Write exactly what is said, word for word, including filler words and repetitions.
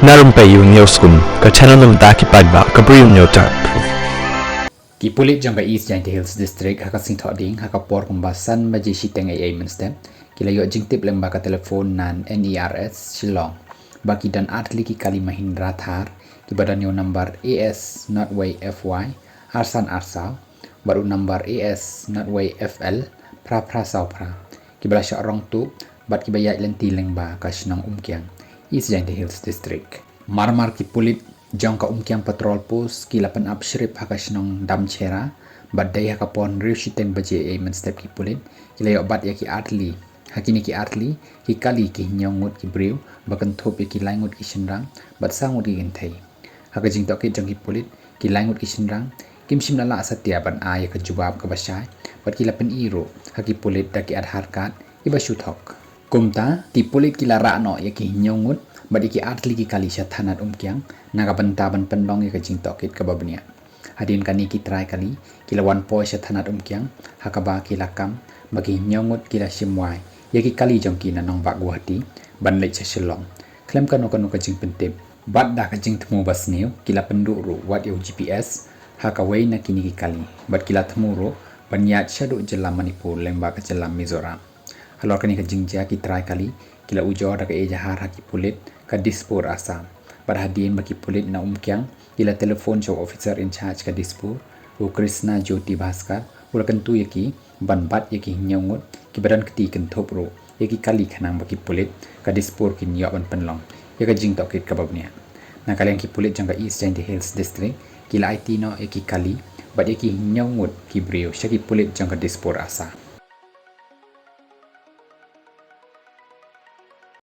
Na Rympei U News Kun, ka channel na bynta ki paidbah, ka briew nyo tak. Ki pulit jong ka East Jaintia Hills District ha ka sngi Thohdieng ha ka por kumba san baje shiteng eiei mynstep ki la ïoh jingtip lyngba ka telephone na N E R S Shillong ba ki don artylli ki kali Mahindra Thar kiba don ïa u number A S not Y F Y arsan arsaw bad u number A S not Y F L phra phra saw phra kiba la shah rong tuh bad kiba ïaid lynti lyngba ka shnong Umkiang, East Jaintia Hills District. Mar mar ki pulit jong ka Umkiang Patrol Post ki la pynap shrip ha ka shnong Damchera bad dei ha ka por hynriew shiteng baje eiei mynstep ki pulit ki la ïoh bat ïa ki artylli. Ha kine ki artylli ki kali ki hynñiew ngut ki briew ba kynthup ïa ki lai ngut ki shynrang bad saw ngut ki kynthei. Ha ka jingtohkit jong ki pulit, ki lai ngut ki shynrang kim shym la lah satia ban ai ïa ka jubab kaba shai bad ki la pyni ruh ha ki pulit da ki Aadhaar card kiba shu thok. Kumta ki pulit ki la rah noh ïa ki hynñiew ngut bad ïa ki artylli ki kali sha thanat Umkiang na ka bynta ban pynlong ïa ka jingtohkit kaba bniah. Hadien kane ki trai kali ki la wan poi sha thanat Umkiang ha kaba ki la kam ba ki hynñiew ngut ki la shim wai ïa ki kali jong ki na nongbah Guwahati ban leit sha Shillong. Khlem kano kano ka jingpyntip bad da ka jingthmu ba sniew ki la pynduh ruh wat ïa u G P S ha kawei na kine ki kali bad ki la thmu ruh ban ïaid shaduh jylla Manipur lyngba ka jylla Mizoram. Halor kane ka jingjia ki trai kali ki la ujor da ka ejahar ha ki pulit ka Dispur Assam. Bad hadien ba ki pulit na Umkiang ki la telephone sha u officer in charge ka Dispur, u Krishna Jyoti Bhaskar, u la kyntu ïa ki ban bat ïa ki hynñiew ngut kiba don kti kynthup ruh ïa ki kali khnang ba ki pulit ka Dispur kin ïoh ban pynlong ïa ka jingtohkit kaba bniah. Na ka liang ki pulit jong ka East Jaintia Hills District ki la aiti noh ïa ki kali bad ïa ki hynñiew ngut ki briew sha ki pulit jong ka Dispur Assam.